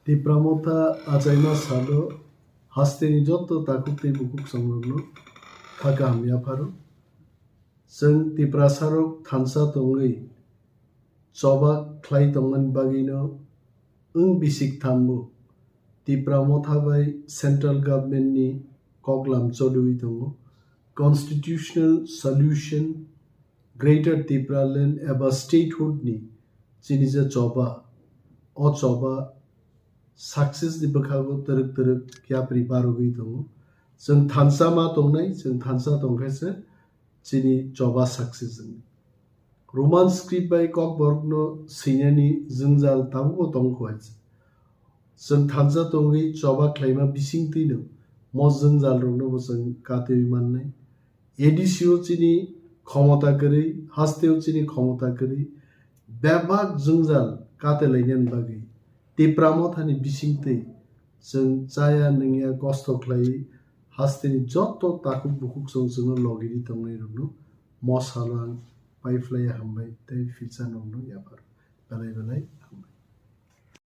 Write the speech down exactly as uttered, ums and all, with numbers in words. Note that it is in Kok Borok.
Tipra Motha achaima salo hasteni joto takhuk tei bukhuk songrokno kha kaham yapharo. Chwng Tiprasarok thansa tongwi choba khlai tongmani bagwino wng bisik thambo Tipra Motha bai Central Government ni koklam choliwi tongo. Constitutional Solution, Greater Tipraland eba Statehood ni chini je choba, o choba success ni bwkhago twrwk twrwk yapri barogwi tongo. Chwng thansa ma tongnai, chwng thansa tongkhe se chini choba success wngwi. Roman script bai kokborokno swinani jwngjal tabukbo tongkho hai se. Chwng thansa tongwi choba khlaima bisingtwino mo jwngjalrokno bo chwng katiwi mannai. A D C o chini khomota kwrwi, hasteo chini khomota kwrwi, bebak jwngjal kate lainani bagwi Tipra Mothani bisingtwi chwng chaya nungya kosto khlaiwi hasteni joto takhuk bukhuk chwng chwngno logiri tongnairokno mo salo ang paiphlaiya hambai tei future nokno yapharo. Belai belai hambai.